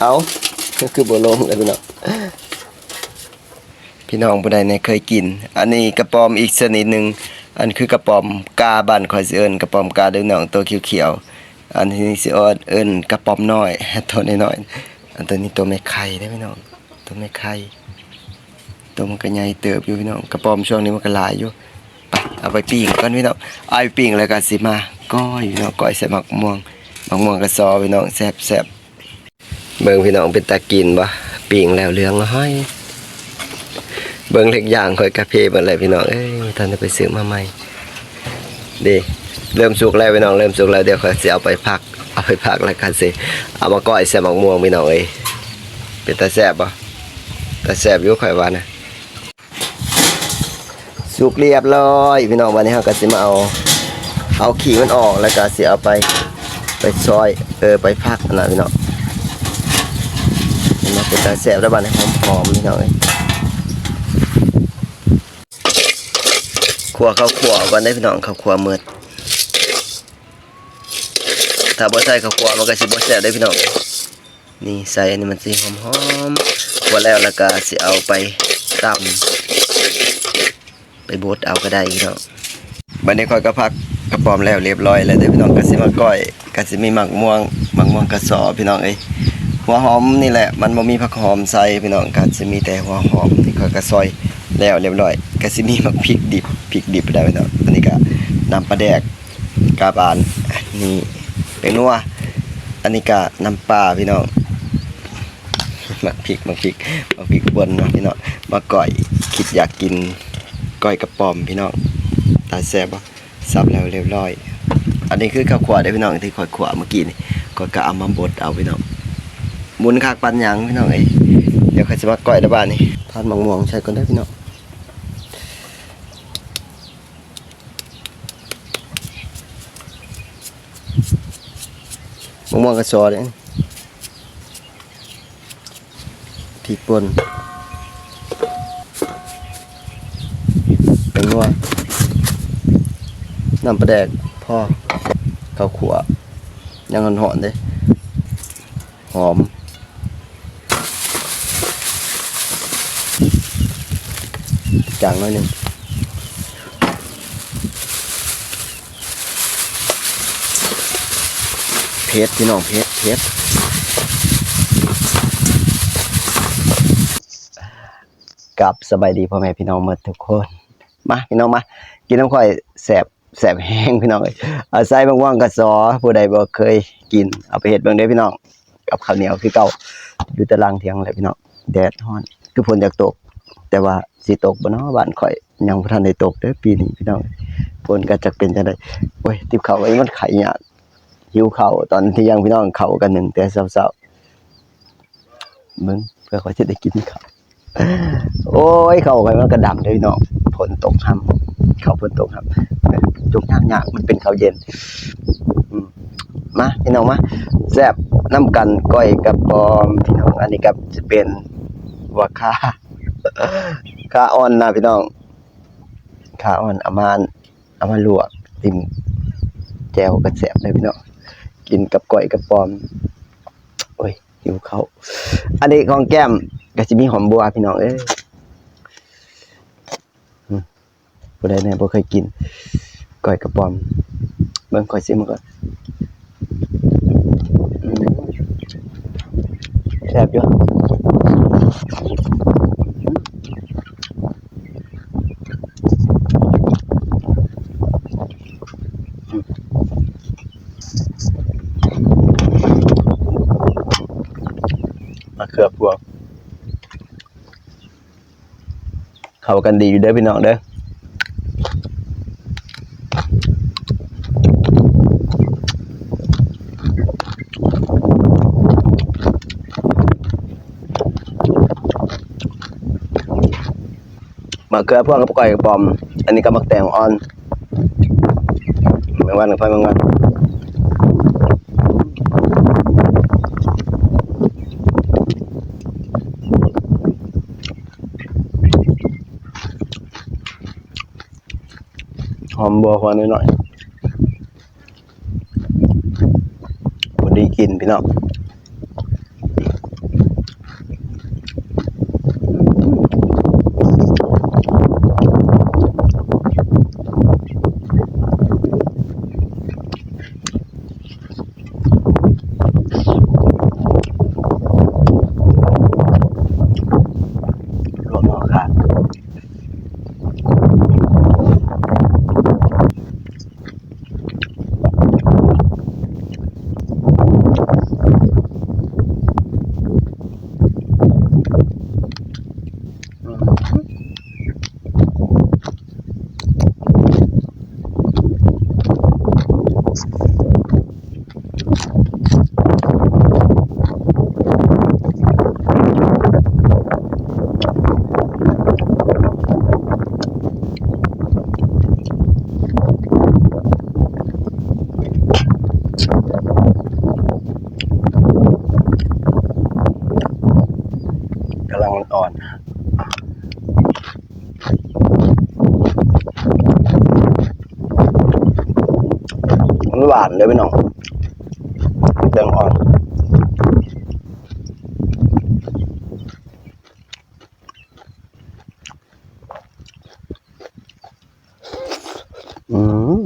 ເອົ້າ ຄືບໍ່ລົງເລີຍພີ່ນ້ອງ. ພີ່ນ້ອງຜູ້ໃດແດ່ເຄີຍກິນ ອັນນີ້ກະປອມອີກຊະນິດໜຶ່ງ ອັນຄືກະປອມກາ ບ້ານຂ້ອຍຊິເອີ້ນກະປອມກາເດີພີ່ນ້ອງ ໂຕຂຽວໆ. ອັນນີ້ຊິເອີ້ນ ເອີ້ນກະປອມນ້ອຍ ໂຕນ້ອຍໆ. ອັນໂຕນີ້ໂຕແມ່ໄຂ່ເດີພີ່ນ້ອງ ໂຕແມ່ໄຂ່ ໂຕມັນກະໃຫຍ່ເຕີບຢູ່ພີ່ນ້ອງ. ກະປອມຊ່ວງນີ້ມັນກະຫຼາຍຢູ່. ໄປ ເອົາໄປປີ້ງກ່ອນພີ່ນ້ອງ ເອົາໄປປີ້ງແລ້ວກະຊິມາກ້ອຍພີ່ນ້ອງ ກ້ອຍໃສ່ໝາກມ່ວງ ໝາກມ່ວງກະຊໍພີ່ນ້ອງ ແຊບໆ. ເບິ່ງພີ່ນ້ອງ ເປັນຕາກິນບໍ່? ປີ້ງແລ້ວເຫຼືອງຫອຍ. ເບິ່ງເລັກຢ່າງຂ້ອຍກະເພເບິດແລ້ວພີ່ນ້ອງເອີຍ ບໍ່ທັນໄດ້ໄປຊື້ມາໃໝ່ເດ້. ເລີ່ມສຸກແລ້ວພີ່ນ້ອງ ເລີ່ມສຸກແລ້ວ. ດຽວຂ້ອຍຊິເອົາໄປພັກ ເອົາໄປພັກແລ້ວກະຊິເອົາມາກ້ອຍໃສ່ໝາກມ່ວງພີ່ນ້ອງເອີຍ. ເປັນຕາແຊບບໍ່? ຕາແຊບຢູ່ຂ້ອຍວ່ານະ. ສຸກລຽບຮ້ອຍພີ່ນ້ອງ. ບາດນີ້ເຮົາກະຊິມາເອົາ ເອົາຂີ້ມັນອອກ ແລ້ວກະຊິເອົາໄປ ໄປຊອຍ ເອີ ໄປພັກຫັ້ນນະພີ່ນ້ອງ. ເຫັນບໍ່? ເປັນຕາແຊບແລ້ວ ບາດນີ້ຫອມໆ ພີ່ນ້ອງເອີຍ. ຂົ້ວເຂົ້າຂົ້ວກ່ອນເດີພີ່ນ້ອງ ເຂົ້າຂົ້ວໝົດ. ຖ້າບໍ່ໃສ່ເຂົ້າຂົ້ວມັນກະຊິບໍ່ແຊບເດີພີ່ນ້ອງ. ນີ້ໃສ່ອັນນີ້ມັນຊິຫອມໆ. ພໍແລ້ວ ແລ້ວກະຊິເອົາໄປຕຳ ໄປບົດເອົາກະໄດ້ພີ່ນ້ອງ. ບາດນີ້ຂ້ອຍກະພັກກະປອມແລ້ວລຽບຮ້ອຍແລ້ວເດີພີ່ນ້ອງ. ກະຊິມາກ້ອຍ ກະຊິມີໝາກມ່ວງ ໝາກມ່ວງກະຊໍພີ່ນ້ອງເອີຍ. ຫົວຫອມນີ້ແຫຼະ ມັນບໍ່ມີຜັກຫອມໃສ່ພີ່ນ້ອງ ກະຊິມີແຕ່ຫົວຫອມ. ນີ້ຂ້ອຍກະຊອຍແລ້ວລຽບຮ້ອຍ. ກະຊິມີໝາກພິກດິບ ພິກດິບໄດ້ພີ່ນ້ອງ. ອັນນີ້ກະນ້ຳປາແດກ ກາບອັນນີ້ແປ້ງນົວ. ອັນນີ້ກະນ້ຳປາພີ່ນ້ອງ. ໝາກພິກ ໝາກພິກ ໝາກພິກປ່ນເນາະພີ່ນ້ອງ. ມາກ້ອຍ ຄິດຢາກກິນກ້ອຍກະປອມພີ່ນ້ອງ. ຕາແຊບບໍ່? ສັບແລ້ວລຽບຮ້ອຍ. ອັນນີ້ຄືເຂົ້າຂົ້ວເດີພີ່ນ້ອງ ທີ່ຂ້ອຍຂົ້ວເມື່ອກີ້ນີ້ ຂ້ອຍກະເອົາມາບົດເອົາພີ່ນ້ອງ. ໝຸນຄັກປານຫຍັງພີ່ນ້ອງເອີຍ. ດຽວຂ້ອຍຊິມາກ້ອຍແລ້ວບາດນີ້. ທາດໝາກມ່ວງໃສ່ກ່ອນເດີພີ່ນ້ອງ. ໝາກມ່ວງກະຊໍເດ້ ພິກປົ່ນ ແປ້ງນົວ ນ້ຳປາແດກ ພໍ ເຂົ້າຂົ້ວ ຍັງຮ້ອນໆເດ້. ຫອມ ຈາງໜ້ອຍໜຶ່ງ. ເຜັດພີ່ນ້ອງ ເຜັດ ເຜັດ. ກັບສະບາຍດີພໍ່ແມ່ພີ່ນ້ອງໝົດທຸກຄົນ. ມາພີ່ນ້ອງມາ ກິນນຳຂ້ອຍ ແຊບ ແຊບແຮງພີ່ນ້ອງເອີຍ. ອາໄສໝາກມ່ວງກະຊໍ ຜູ້ໃດບໍ່ເຄີຍກິນ ເອົາໄປເຮັດເບິ່ງເດີພີ່ນ້ອງ. ກັບເຂົ້າໜຽວຄືເກົ່າ ຢູ່ແຕ່ຫຼັງຖຽງແຫຼະພີ່ນ້ອງ. ແດດຮ້ອນ ຄືຝົນຢາກຕົກ ແຕ່ວ່າຊິຕົກບໍ່ນໍ ບ້ານຂ້ອຍຍັງບໍ່ທັນໄດ້ຕົກເດີປີນີ້ພີ່ນ້ອງ. ຝົນກະຈັກເປັນຈັ່ງໃດ. ໂອ້ຍ ຕິບເຂົ້າ ມັນໄຂຍາກ ຫິວເຂົ້າຕອນທ່ຽງພີ່ນ້ອງ. ເຂົ້າກະໜຶ້ງແຕ່ເຊົ້າໆ ເບິ່ງ ເພື່ອຂ້ອຍຊິໄດ້ກິນເຂົ້າ. ໂອ້ຍ ເຂົ້າຂ້ອຍມັນກະດຳເດ້ພີ່ນ້ອງ ຝົນຕົກຮຳ ເຂົ້າຝົນຕົກຮຳ ຈຸກຍາກໆ ມັນເປັນເຂົ້າເຢັນ. ອືມ ມາພີ່ນ້ອງມາ ແຊບນຳກັນ ກ້ອຍກະປອມພີ່ນ້ອງ. ອັນນີ້ກະຊິເປັນຫົວຂ່າ ຂ່າອ່ອນນະພີ່ນ້ອງ ຂ່າອ່ອນ ເອົາມາ ເອົາມາລວກ ຕິ່ມແຈ່ວກະແຊບເດ້ພີ່ນ້ອງ ກິນກັບກ້ອຍກະປອມ. ໂອ້ຍ ຫິວເຂົ້າ. ອັນນີ້ຂອງແກ້ມກະຊິມີຫອມບົວພີ່ນ້ອງເອີຍ. ອືມ ຜູ້ໃດແດ່ບໍ່ເຄີຍກິນກ້ອຍກະປອມ ເບິ່ງຂ້ອຍຊິມກ່ອນ. ອືມ ແຊບຢູ່. ມະເຂືອພວງ ເຂົ້າກັນດີຢູ່ເດີພີ່ນ້ອງເດີ. ມະເຂືອພວງກັບກ້ອຍກະປອມ ອັນນີ້ກະໝາກແຕງອ່ອນ ແມງວັນກັບໄຟແມງວັນ. ຫອມບົວຫົວໜ້ອຍໆ ພໍດີກິນພີ່ນ້ອງ. ອັນເດີ້ພີ່ນ້ອງ ແຕງອ່ອນ. ອືມ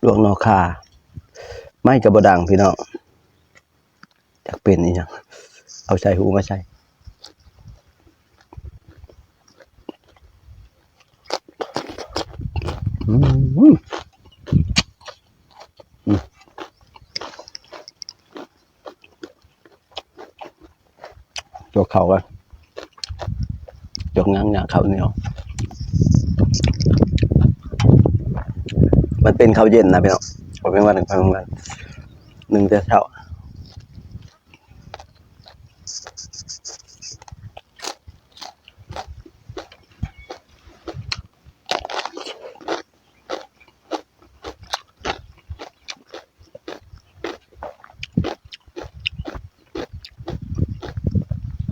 ລວກໜໍ່ຂ່າ ໄມ້ກໍບໍ່ດັງພີ່ນ້ອງ ຈັກເປັນອີ່ຫຍັງ ເອົາສາຍຫູມາໃສ່. ອືມ ອືມ ຈົກເຂົ້າກ່ອນ ຈົກຫຍັງຫຍັງເຂົ້າໜຽວ ມັນເປັນເຂົ້າເຢັນນະພີ່ນ້ອງ ບໍ່ແມ່ນວ່າໜຶ່ງໄປໂຮງງານ ໜຶ່ງແຕ່ເຊົ້າ.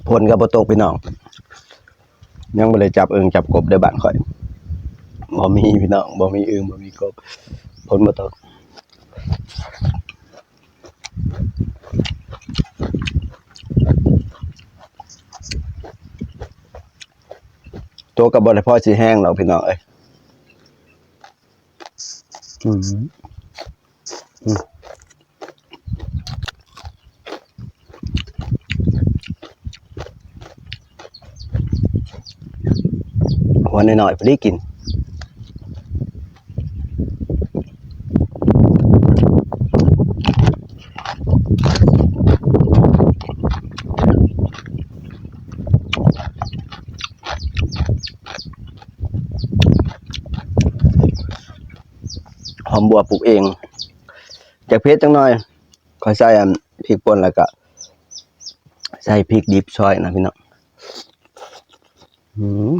ຝົນກໍບໍ່ຕົກພີ່ນ້ອງ ຍັງບໍ່ໄດ້ຈັບເອີ່ງຈັບກົບເດີ້ບ້ານຂ້ອຍ ບໍ່ມີພີ່ນ້ອງ ບໍ່ມີເອີ່ງ ບໍ່ມີກົບ ຝົນບໍ່ຕົກ. ຕົກກໍບໍ່ໄດ້ພໍຊິແຮງດອກພີ່ນ້ອງເອີຍ ອືມ ອືມ ຫົວນ້ອຍໆ ພໍດີກິນ ຫອມບົວປູກເອງ ຈະເຜັດຈັກໜ່ອຍ ຂ້ອຍໃສ່ອັນ ພິກປົ່ນ ແລ້ວກະໃສ່ພິກດິບຊອຍນະພີ່ນ້ອງ ອືມ.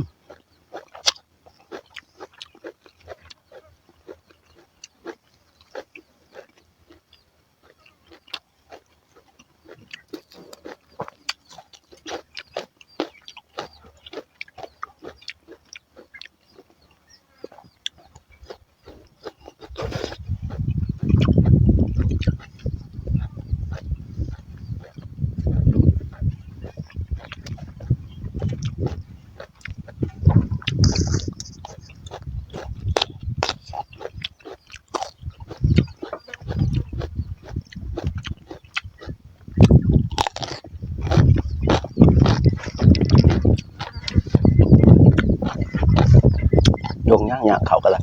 ຍົກຍາກໆ ເຂົ້າກໍໄດ້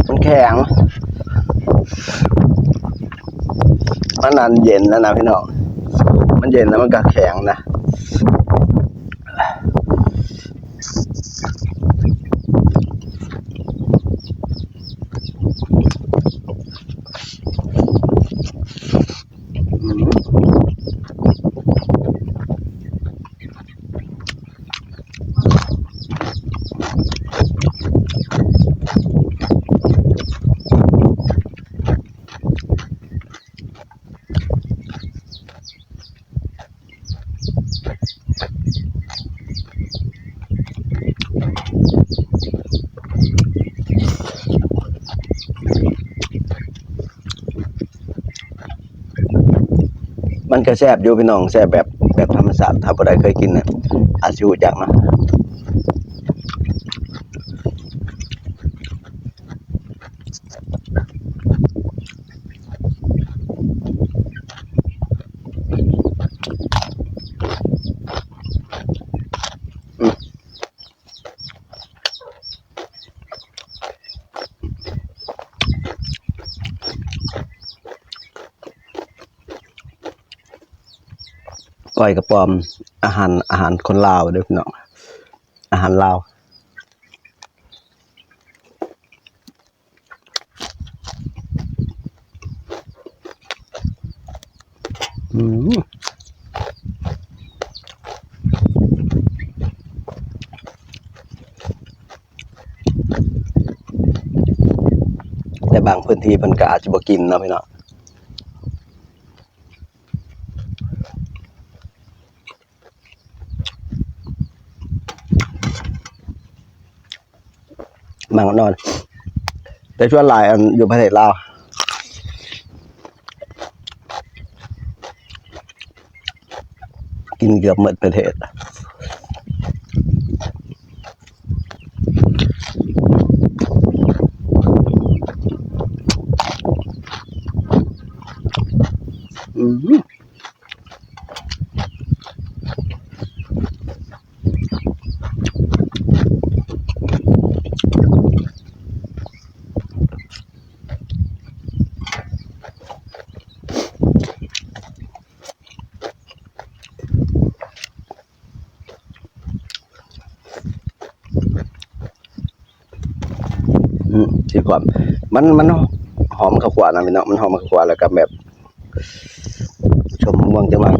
ມັນແຂງ ມັນອັນເຢັນນະນະພີ່ນ້ອງ ມັນເຢັນແລ້ວມັນກໍແຂງນະ. ມັນກໍແຊບຢູ່ພີ່ນ້ອງ ແຊບແບບ ແບບທຳມະຊາດ ຖ້າຜູ້ໃດເຄີຍກິນນະ ອາດຊິຮູ້ຈັກນະ. ກ້ອຍກະປອມ ອາຫານ ອາຫານຄົນລາວເດີ້ພີ່ນ້ອງ ອາຫານລາວ. ອືມ ແຕ່ບາງພື້ນທີ່ເພິ່ນກໍອາດຈະບໍ່ກິນເນາະພີ່ນ້ອງ. ມັກນອນ ແຕ່ສ່ວນຫຼາຍອັນຢູ່ປະເທດລາວ ກິນເກືອບໝົດປະເທດ. ອືມ ອືມ ຊິຄວາມ ມັນ ມັນຫອມເຂົ້າຂົ້ວນະພີ່ນ້ອງ ມັນຫອມເຂົ້າຂົ້ວ ແລ້ວກໍແບບ ສົ້ມມະມ່ວງຈັກໜ່ອຍ.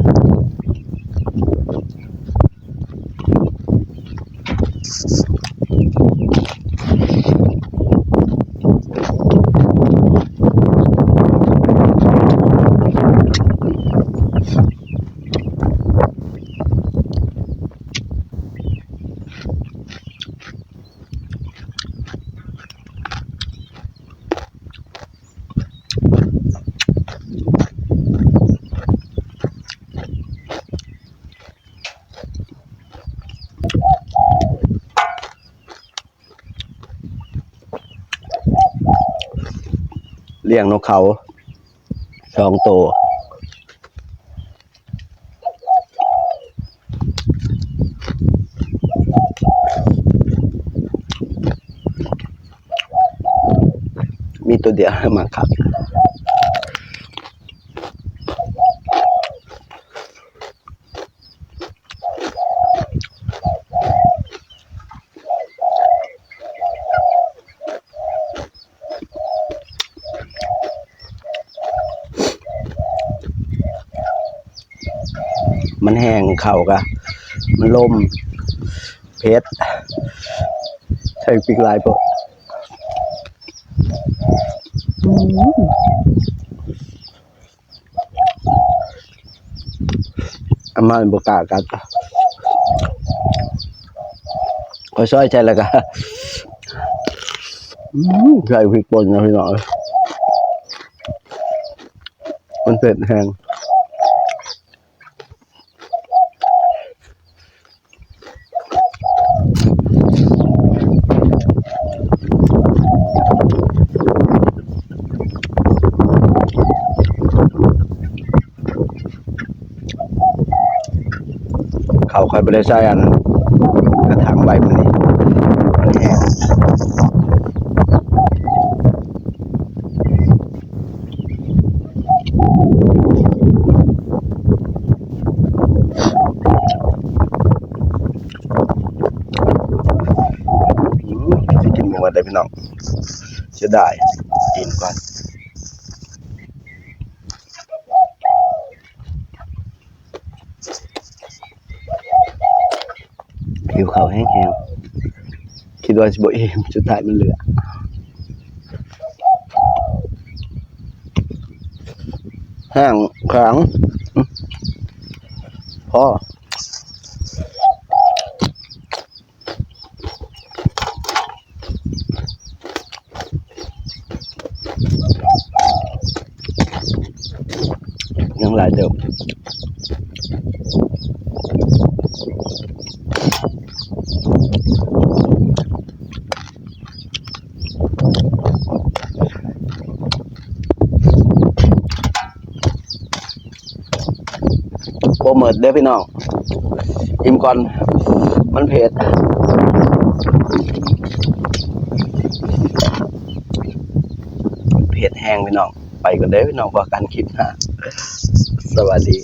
ລ້ຽງນົກເຂົາສອງໂຕ. ມີໂຕດຽວມາຄັກ ມັນແຫ້ງເຂົ້າກະ ມັນລົມ ເຜັດ ໃສ່ພິກຫຼາຍໂພດ. ອືມ ອາມາບໍ່ກ້າກັດ ຂ້ອຍຊອຍໃສ່ແລ້ວກະ ອືມ ໃສ່ພິກປົ່ນນະພີ່ນ້ອງ ມັນເຜັດແຮງ. ເຂົ້າຂ້ອຍບໍ່ໄດ້ໃສ່ອັນກະຖາງໄວ້ມື້ນີ້ ມັນແຫ້ງ. ອືມ ຊິກິນບໍ່ໝົດເດ້ພີ່ນ້ອງ ເສຍດາຍ ກິນກ່ອນ. ຫິວເຂົ້າແຮງໆ ຄິດວ່າຊິບໍ່ອີ່ມ ສຸດທ້າຍມັນເຫຼືອ ແຫ້ງແຂງ ພໍ. ຍັງຫຼາຍເຕີບ. ບໍ່ໝົດເດີ້ພີ່ນ້ອງ ອີ່ມກ່ອນ ມັນເຜັດ ເຜັດແຮງພີ່ນ້ອງ. ໄປກ່ອນເດີ້ພີ່ນ້ອງ ພໍ້ກັນຄລິບໜ້າ ສະຫວັດດີ.